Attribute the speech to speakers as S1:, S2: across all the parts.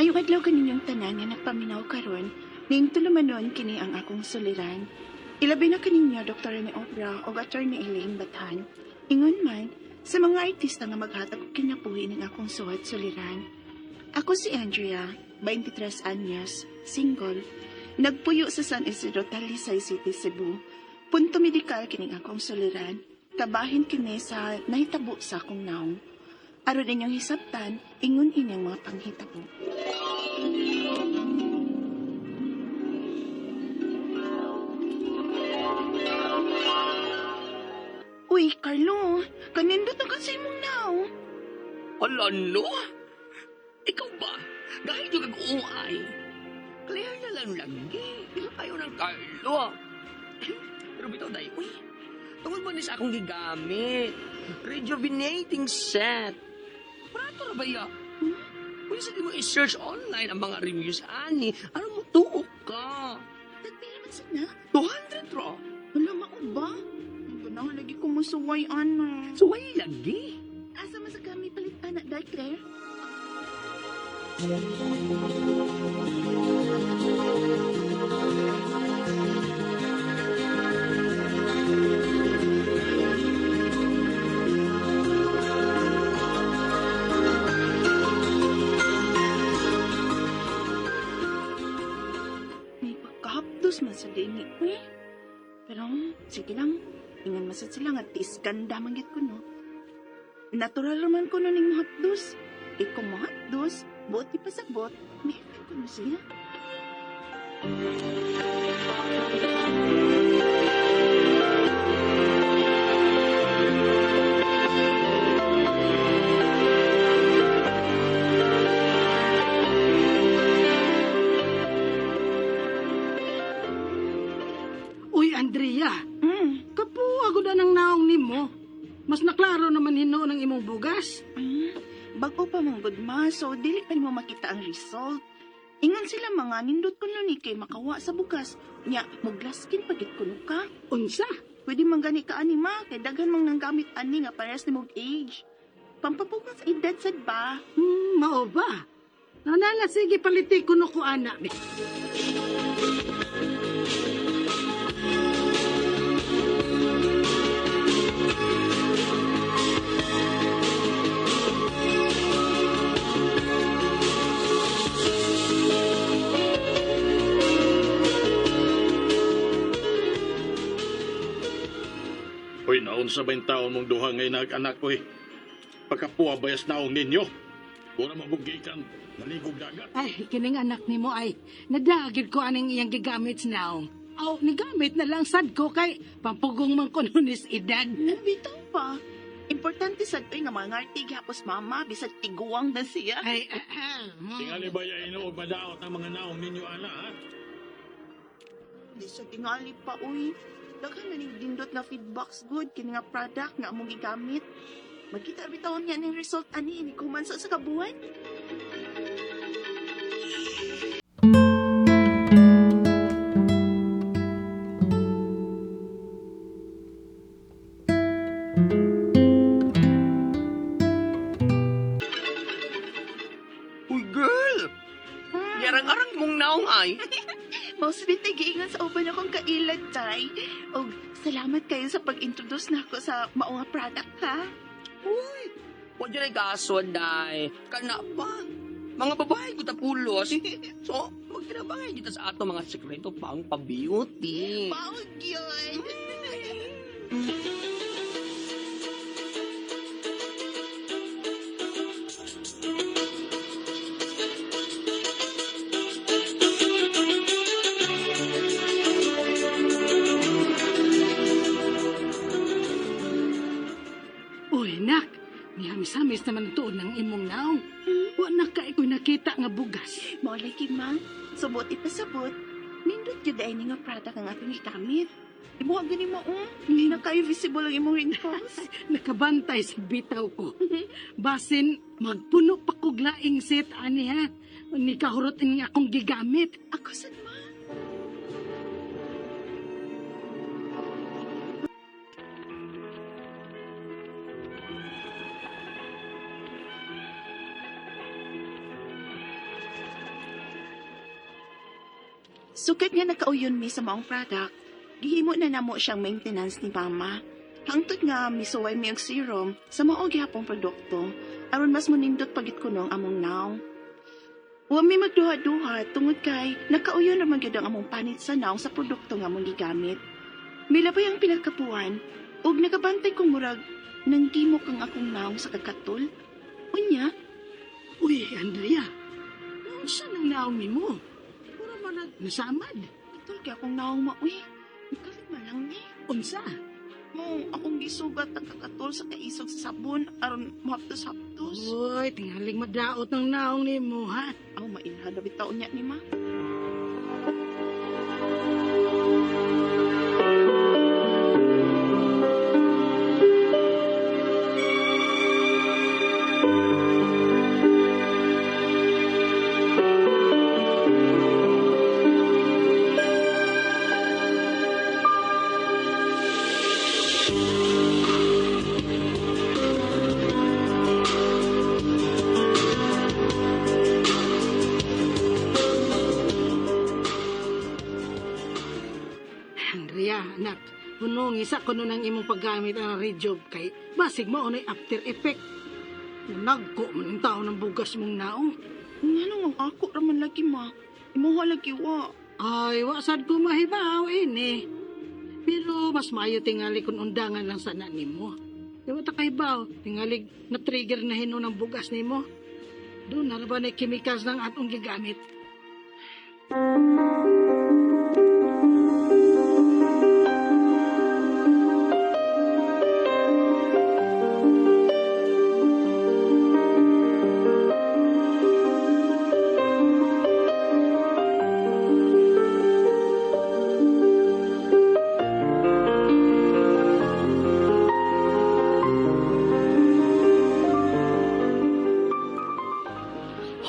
S1: Maayong adlaw kaninyong tanan nga nagpaminaw karon, ning tulumanon kini ang akong suliran. Ilabi na kaninyo Dr. Rene Obra o Attorney Elaine Bathan. Ingon man sa mga artista nga maghatag og kinabuhi ning akong suwat suliran. Ako si Andrea, 23 anyos, single, nagpuyo sa San Isidro, Talisay City, Cebu. Punto medikal kining akong suliran. Kabahin kini sa nahitabo sa akong naong. Aron inyong hisabtan, ingon inyong mga panghitabo. Uy, Carlo, kanindot na kasi imong naong.
S2: Hala, no? Ikaw ba? Dahil yung kag-uay. Clear na lang lagi. Ayaw ng Carlo. Pero bitaw dahil, uy, tungod ba ni sa akong gigamit? Rejuvenating set. Prato ra ba ya? Pwede sa di mo i-search online ang mga reviews, ani. Ano mo, tuok ka.
S1: Tagpila man sad na?
S2: 200 ra.
S1: Wala, mao ba? Ang ganahan lagi ko musuway, ana.
S2: Suway lagi.
S1: Asa man sa kami palit ana, Dai Claire? May pagkahapdos man sa dini, uy. Pero, sige lang. Ingan masad sila nga tiis ganda man gyud ko, no? Natural raman ko no ning mahapdos. Eh kung mahapdos, buot ipasabot, may effect ko no siya.
S3: Uy, Andrea, kapuha ko na ng naong nimo. Mas naklaro naman hinuon ang imong bugas.
S1: Bago pa mong good ma, so dili pa nimo makita ang result. Ingon sila mga nindot ko nun ni kay makawa sa bugas. Nya, muglaskin pagit kuno ka.
S3: Unsa?
S1: Pwede man gani ka ani ma, kay daghan mang nanggamit ani nga parehas nimong age. Pampapugon sa edad sad ba?
S3: Mao ba? Nanala, sige, paliti kuno ko, ana.
S4: Uy, naon sa ba yung taon mong duha ngayon nag-anak, uy? Pagkapuwa bayas naong ninyo. Wala mabugay kang naligog dagat.
S3: Ay, kining anak nimo ay, nadagid ko aning iyang gigamit sa naong. Aw, nigamit na lang sad ko kay pampugong man ko nun is edad.
S1: Bitaw pa. Importante sad oy nga mga ngartig hapos mama bisag tiguang na siya.
S3: Ay,
S4: Tingali ba ya inuog madaot ang mga naong ninyo, ana, ha?
S1: Di siya tingali pa uy. Daghan na ning dindot nga feedbacks good kini nga product nga among gigamit. Magkita bitaw niya ning result ani ini kuman sa kabuan.
S2: Uy, girl! Yarang-arang mong naong ay.
S1: Mao sa bitay giingon sa uban akong kailad tay. Og salamat kayo sa pag-introduce nako sa mao nga product ha.
S2: Uy, wa dyan ay kaso, day. Kana pa. Mga babae ko tapulos. So, magtrabahay dito sa ato mga sekreto pang pa-beauty.
S1: Mao gyud.
S3: Uy, nak, nihamis-hamis naman ang tuod ng imong naong. Wa na ka iko'y nakita nga bugas.
S1: Mao lagi ma. Subot ipasabot. Nindot gyud ay ni nga product ang atong gigamit. Imuha gani mo Hindi na kayo visible ang imong wrinkles.
S3: Nakabantay sa bitaw ko. Basin, magpuno pa kog laing set, ani ha. Ni kahurot ini akong gigamit.
S1: Ako sad ma. Sukad nga nakauyon mi sa maong product, gihimo na namo siyang maintenance ni Mama. Hangtod nga misuway mi og serum sa mao gihapong produkto aron mas monindot pagit kuno ang among naong. Wa mi magduha-duha tungod kay nakauyon ra man gyud ang among panit sa naong sa produkto nga among gigamit. Milabay ang pila ka buwan ug nakabantay kong murag nanggimok ang akong naong sa kakatol. Unya,
S3: Uy, Andrea. Unsa nang naong nimo? Puro man nag nasamad.
S1: Katol kay akong naong mauy. Nakalit man lang ni.
S3: Unsa?
S1: Mo, akong gisugat ang kakatol sa kaisog sa sabon aron mahaptos-haptos.
S3: Uy, tingaling madaot ng naong nimo, ha?
S1: Aw, mailhan na bitaw niya ni ma.
S3: Andrea, anak, hunong isa kuno ng imong paggamit ang rejob kay basig mao na'y after effect. Nagko man ang tao ng bugas mong naong.
S1: Nga nang ang ako raman lagi ma. Imuha lagi wa.
S3: Ay, wa sad ko mahibaw ini. Pero mas maayo tingali kung undangan lang sana nimo. Di ba ta kahibaw, tingali na-trigger na hino ng bugas nimo. Doon na ba na chemicals ng atong gigamit?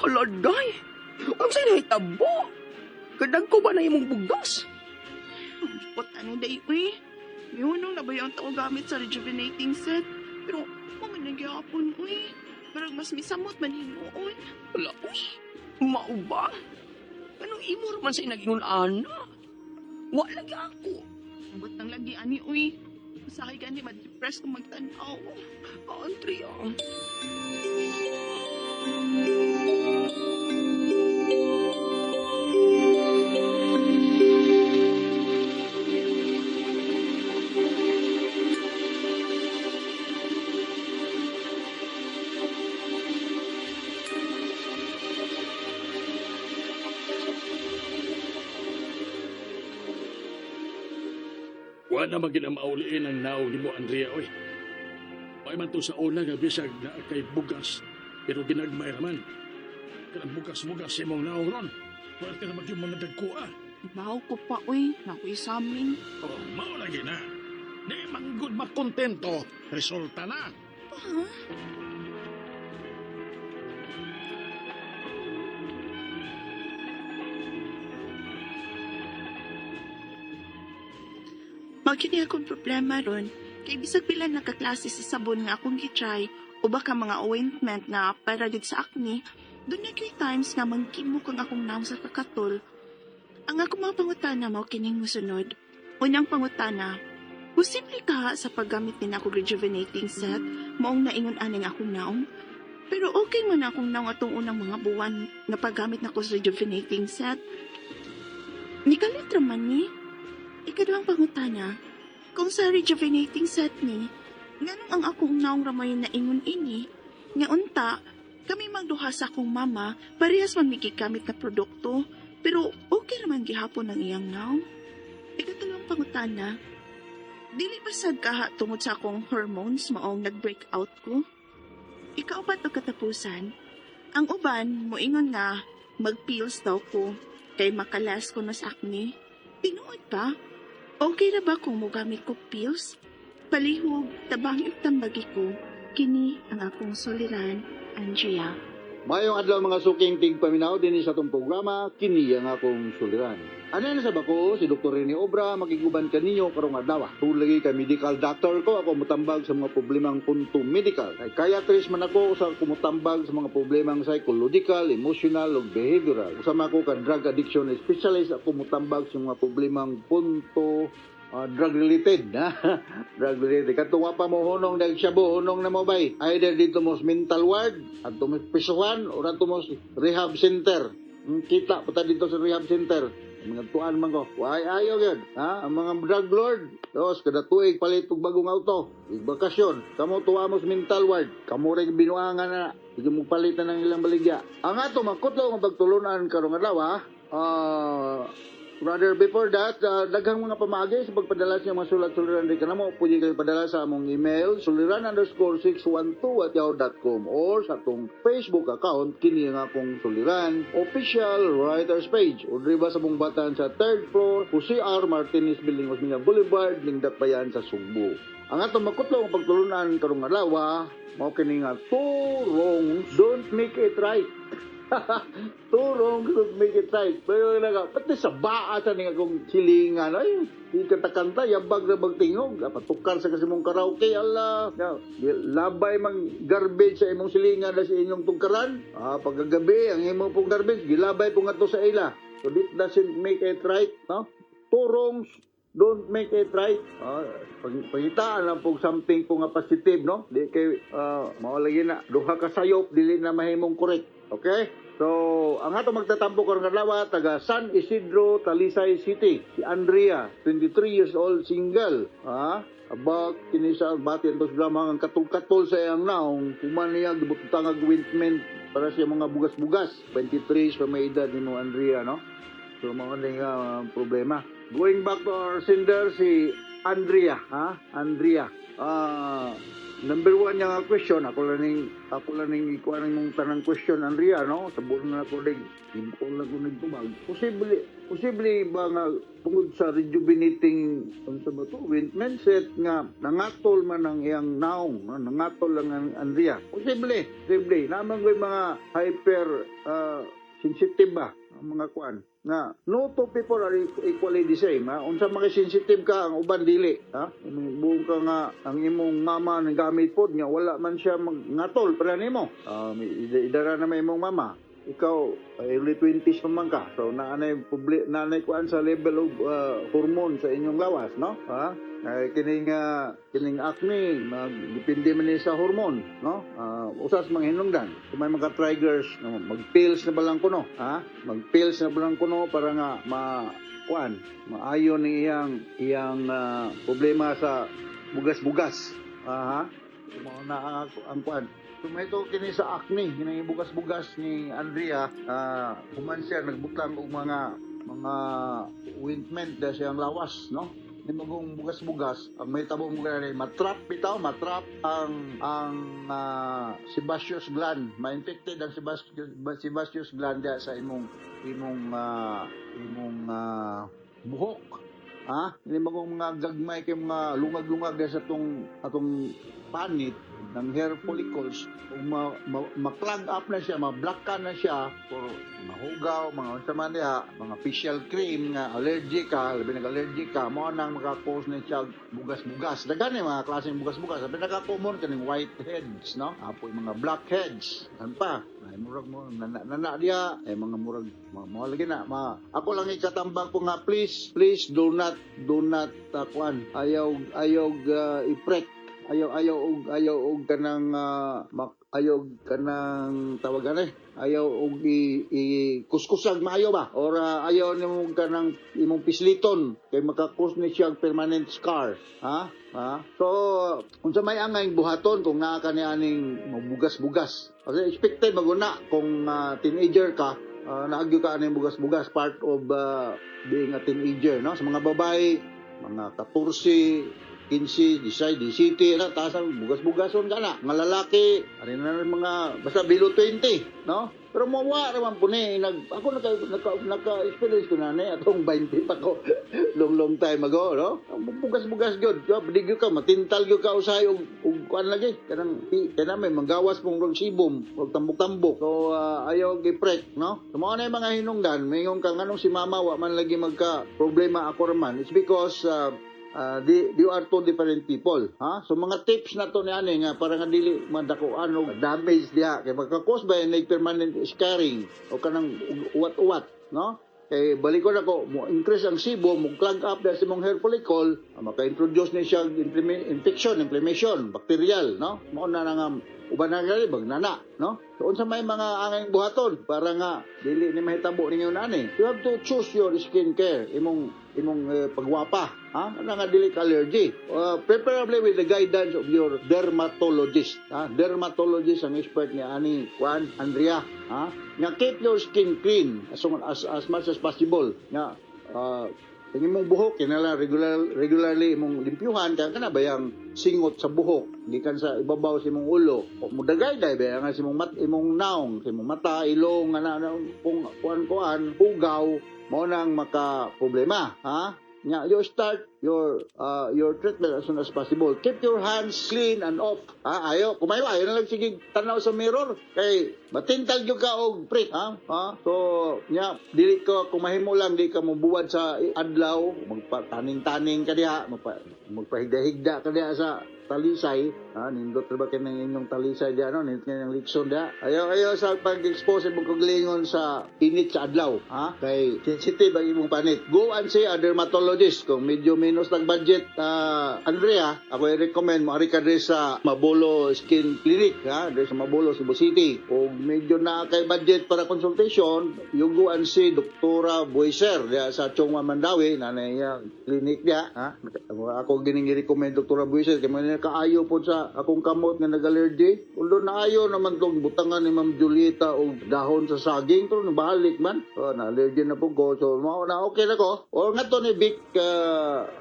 S2: Hala, day! Unsay nahitabo? Kadag ko ba na imong bugas?
S1: Ang ani day uy. Mihunong na ba yung tao gamit sa rejuvenating set? Pero mo man nagyapon uy. Parang mas misamot man hinuon.
S2: Hala, uy! Mao ba? Anong imo man sa inagingon ana? Wa lagi ako.
S1: Ambot nang lagi ani uy. Usahay gani ma-depress kung magtan-aw.
S2: Ah, Andrea.
S4: Wa na maginamauliin ang naong nimo, Andrea, oy. Ay man to sa una nga bisag na kay bugas, pero ginagmay raman. Kanang bugas-bugas sa imong naong ron. Pwerte na yung mga dagkua.
S1: Ibaw ko pa uy. Naku isamin.
S4: Oh, mao lagi na. Di manggod makontento, resulta na.
S1: Ha? Mao gyud akong problema ron. Kay bisag pila nakaklase sa sabon nga akong gitry o baka mga ointment na para gid sa acne, doon na gyud times nga mangkimok ang akong naong sa kakatol. Ang akong mga pangutana mao kining mosunod. Unang pangutana, posible ka sa paggamit din ako rejuvenating set, maong naingon aning akong naong. Pero okay man akong naong atong unang mga buwan na paggamit nako sa rejuvenating set. Nikalit raman ni. Ikaduhang pangutana, kung sa rejuvenating set ni, nganong ang akong naong ramay na ingon ini, nga unta, kami magduha sa akong mama, parehas man migigamit na produkto, pero okay raman gihapon ang iyang naong. Ikatalong pangutana, dili ba sad kaha tungod sa akong hormones maong nag-break out ko? Ikaupat o katapusan, ang uban moingon nga mag-pills daw ko kay makalas ko na sa acne. Tinuod ba? Okay ra ba kung mogamit ko pills? Palihog, tabang itambagi ko. Kini ang akong suliran, Andrea.
S5: Maayong adlaw, mga suking tigpaminaw dinhi sa atong programa, "Kini ang Akong Suliran." Ano na sa bako si Dr. Rene Obra, makiguban kaninyo karong adlaw. Tungod lagi kay medical doctor ko, ako mutambag sa mga problemang punto medical. Psychiatrist man ako sa kumutambag sa mga problemang psychological, emotional ug behavioral. Usama ko ka drug addiction specialist, ako mutambag sa mga problemang punto drug related, ha? Drug related. Katong wa pa mo hunong dahil shabu, hunong na mo bay. Either didto mo sa mental ward, adto mo sa prisuhan, or adto mo sa rehab center. Kita pa ta didto sa rehab center. Ang mga tuan man ko. Why ayaw yun? Ha? Ang mga drug lord. Dos, kada tuig palit og bagong auto. Ig bakasyon. Kamo tuwa mo sa mental ward. Kamo rin binuangan na. Sige mo palitan ng ilang baligya. Ang ato makutlo nga pagtulunan karong adlaw, ha? Rather, before that, daghang mga pamaagi sa pagpadala sa mga sulat-suliran di kanamo. Pwede kayo padala sa among email, suliran_612@yahoo.com or sa atong Facebook account, "Kini ang Akong Suliran, Official Writers Page." O diri ba sa mong batan sa third floor, Jose R. Martinez Building, Osmeña Boulevard, Lingdakbayan sa Sugbo. Ang atong makutlo ang pagtulunan karong adlaw, mao kini nga "Two wrongs don't make it right." Two wrongs don't make it right. Pero naga, pati sa baa sa ning akong silingan, ay, di kanta-kanta, yabag na magtingog, patukar sa kasi mong karaoke, ala, labay mang garbage sa imong silingan na sa inyong tungkaran. Pagkagabi, ang imong pong garbage, gilabay po nga to sa ila. So it doesn't make it right, no? Two wrongs don't make it right. Pangitaan lang po something po nga positive, no? Di kay, mao lagi na, duha ka sayop, dili na mahimong correct. Okay? So, ang ato magtatampo karong adlaw, taga San Isidro, Talisay City. Si Andrea, 23 years old, single. About kini sa batin tos drama ang katol-katol sa iyang naong human niya gibutang og ointment para sa mga bugas-bugas. 23 pa may edad nimo, Andrea, no? So mao ni nga problema. Going back to our sender, si Andrea, ha? Andrea. Number one niya nga question, ako lang ning ikuha ning mong tanang question, Andrea, no? Sa buong na ako ning ko lang ko ning tubag. Posible ba nga tungod sa rejuvenating, unsa ba to, ointment set nga nangatol man ang iyang naong, no? Nangatol lang ang Andrea. Posible, posible. Naman ko'y mga hyper sensitive ba ang mga kuan nga no two people are equally the same, ha? Unsa man kay sensitive ka, ang uban dili, ha? Buong ka nga ang imong mama nang gamit pod nga wala man siya magngatol para nimo. May idara na may imong mama, ikaw early 20s pa man ka, so naanay naanay kuan sa level of hormone sa inyong lawas, no, ha? Ay kining acne magdepende man ni sa hormone, no? Usas manghinungdan kung may mga triggers, no, mag-pills na ba lang kuno, ha? Mag-pills na ba lang kuno para nga ma kuan maayo ni iyang iyang problema sa bugas-bugas, aha. Mao na ang kuan. So may ito kini sa acne, kini bugas-bugas ni Andrea, human siya nagbutang og mga ointment da siyang lawas, no? Ni magong bugas-bugas, ang may tabo mo gani, matrap bitaw, matrap ang sebaceous gland, ma-infected ang sebaceous gland da sa imong buhok. Ha? Hindi magong mga gagmay kay mga lungag-lungag da sa atong panit ng hair follicles, kung ma-clog up na siya, ma-block ka na siya for mga hugaw, mga unsa man diha, mga facial cream nga allergic ka, labi nag-allergic ka, mao nang maka-cause na siya bugas-bugas. Daghan ni mga klaseng bugas-bugas. Sabi naka-common kaning whiteheads, no? Apoy mga blackheads. Kan pa, ay murag mo nana, nana diha, ay mga murag mga, mga lagi na. Ako lang ikatambag ko nga, please, please do not kuan. Ayaw ayaw i-prick, ayaw ayaw og ayaw og kanang ayaw og kanang tawagan eh, ayaw og i kuskusag maayo ba or ayaw nimo kanang imong pisliton kay maka-cause ni siya og permanent scar, ha ha. So unsa may angay buhaton kung naa ka ni aning bugas-bugas? Kasi expected maguna kung teenager ka, naagyo ka aning bugas-bugas, part of being a teenager, no? Sa mga babae, mga 14. 15, 16, 17, na taas ang bugas-bugason ka na. Mga lalaki, ari na mga basta below 20, no? Pero mawa raman po ni nag ako naka experience ko na ni atong 20 pa ko, long long time ago, no? Ang bugas-bugas gyud, di gyud ka matintal gyud ka usahay og kuan lagi kanang kanang may manggawas mong rog sebum og tambok-tambok. So ayaw gi-prek, no? So mao na yung mga hinungdan, mingon ka nganong si mama wa man lagi magka problema, ako raman. It's because you are two different people, ha? So mga tips na to ni ani nga para nga dili madakuan og damage diha kay magka-cause ba yan permanent scarring o kanang uwat-uwat, no? Kay balikon ako, mo increase ang sebum, mo clog up dahil sa imong hair follicle, maka-introduce ni siya infection, inflammation, bacterial, no? Mao na nga uban na gali bag nana, no? So unsa may mga angay buhaton para nga dili ni mahitabo ninyo nani? You have to choose your skincare, imong pagwapa, ha? Ano nga dili ka allergy. Preferably with the guidance of your dermatologist, ha? Dermatologist ang expert ni ani Juan Andrea, ha? Nga keep your skin clean as much as possible. Nga ang imong buhok kinahanglan regularly imong limpyuhan kay kana bayang singot sa buhok gikan sa ibabaw sa imong ulo o mudagay day ba nga sa imong imong naong, sa imong mata, ilong, ana na kung kuan-kuan hugaw mao nang maka problema, ha? Nya, you start your treatment as soon as possible. Keep your hands clean and off. Ha, ayo, kumayo ayo na lang sige tanaw sa mirror kay matintal gyud ka og prick, ha? Ha? So, nya dili ko kung mahimo lang di ka mobuwad sa adlaw, magpataning-taning ka diha, magpahigda-higda ka diha sa Talisay, ha, nindot ra ba kay ng inyong Talisay diha, no? Nindot kay ng Litson diha. Ayaw ayaw sa pag-expose imong kaugalingon sa init sa adlaw, ha? Kay sensitive ang imong panit. Go and see a dermatologist kung medyo minus nag budget, Andrea, ako i-recommend mo ari ka diri sa Mabolo Skin Clinic, ha, diri sa Mabolo, Cebu City. Kung medyo na kay budget para consultation, you go and see Doktora Boiser diha sa Chongwa Mandawi, nanay niya clinic diha, ha? Ako gining i-recommend Doktora Boiser kay man kaayo po sa akong kamot nga nag-allergy. Although naayo naman tong butangan ni Ma'am Julieta og dahon sa saging pero nabalik man. Oh, na-allergy na po ko. So mao na, okay na ko. Or nga to ni Vic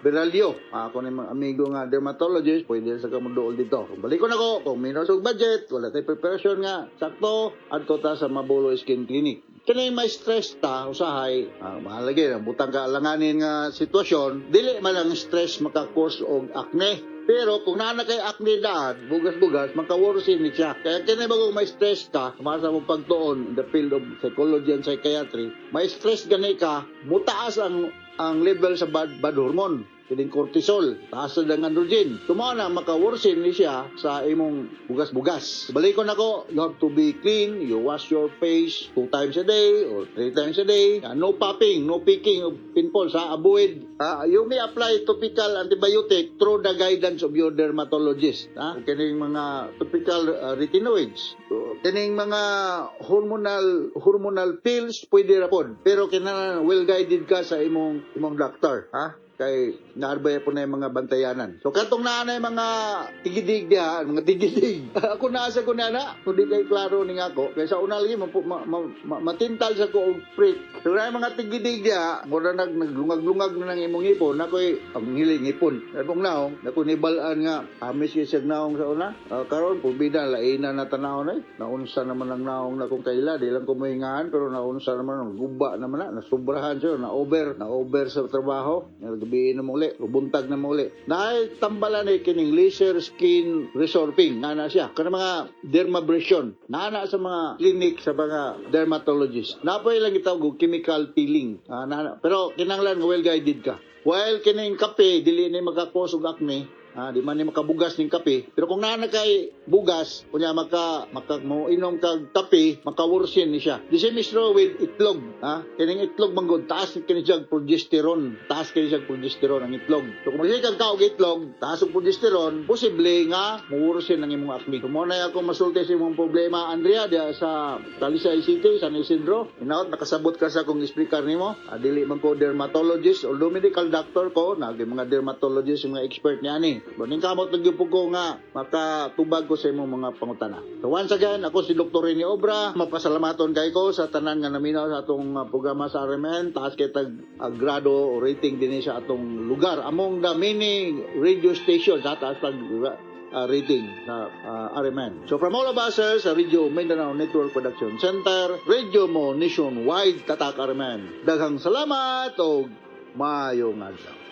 S5: Beralio. Ako ni mga amigo nga dermatologist, pwede sa ka moduol dito. Kung balikon ako, kung minus og budget, wala tay preparation nga sakto, adto ta sa Mabolo Skin Clinic. Kani may stress ta usahay, mahalaga ang butang ka alanganin nga sitwasyon, dili man ang stress maka-cause og acne. Pero kung naa na kay acne daan, bugas-bugas, maka-worsen ni siya. Kaya kini bago may stress ka, masa mo pagtuon in the field of psychology and psychiatry, may stress gani ka, mutaas ang level sa bad hormone, kining cortisol, taas na ang androgen. So mao na maka-worsen ni siya sa imong bugas-bugas. Balikon ako, you have to be clean, you wash your face two times a day or three times a day. No popping, no picking of pimples, ha? Avoid. You may apply topical antibiotic through the guidance of your dermatologist. Ha? Kining mga topical retinoids. So, kining mga hormonal pills pwede ra pod. Pero kinahanglan well guided ka sa imong doctor, ha? Kay naarbay po na yung mga bantayanan. So katong naa na yung mga tigidig diha, mga tigidig. Ako naa sa ko na na, kung di kay klaro ni ako. Kay sa una lagi matintal sa ko og prick. So na yung mga tigidig diha, mura naglungag-lungag na ng imong ngipon, nakoy ang hiling ngipon. Akong naong, nako nibalaan nga amis kay siya naong sa una. Karon pubida laina na tanaw na eh. Naunsa naman ang naong na kung kaila, di lang ko mohingahan pero naunsa naman ang guba naman na, nasubrahan siya, na over sa trabaho. Gabi na mo uli, buntag na mo uli. Dahil tambalan ni kining laser skin resurfacing, nga na siya. Kana mga dermabrasion, naa na sa mga clinic sa mga dermatologist. Napoy lang gitawag og chemical peeling. Na, pero kinahanglan nga well guided ka. While kining kape dili ni maka-cause og acne, di man ni makabugas ning kape. Pero kung naa na kay bugas, kunya maka mo inom kag kape, maka-worsen ni siya. The same is true with itlog, ha? Kining itlog man gud taas kini siya progesterone, taas kini siya progesterone ang itlog. So kung magsige kag kaog itlog, taas og progesterone, posible nga mo-worsen ang imong acne. So mo na ako masulti sa imong problema, Andrea, diha sa Talisay City, San Isidro. Inaot nakasabot ka sa akong explicar nimo. Dili man ko dermatologist, although medical doctor ko, nagi mga dermatologist yung mga expert niya ni. Maningkamot lang gyud ko nga makatubag ko sa imong mga pangutana. So once again, ako si Dr. Rene Obra. Mapasalamaton kay ko sa tanan nga naminaw sa atong programa sa RMN. Taas kay tag grado o rating dinhi sa atong lugar. Among the many radio stations ha, taas tag rating sa RMN. So from all of us sir, sa Radio Mindanao Network Production Center, Radio Mo Nationwide, Tatak RMN. Daghang salamat og maayong adlaw.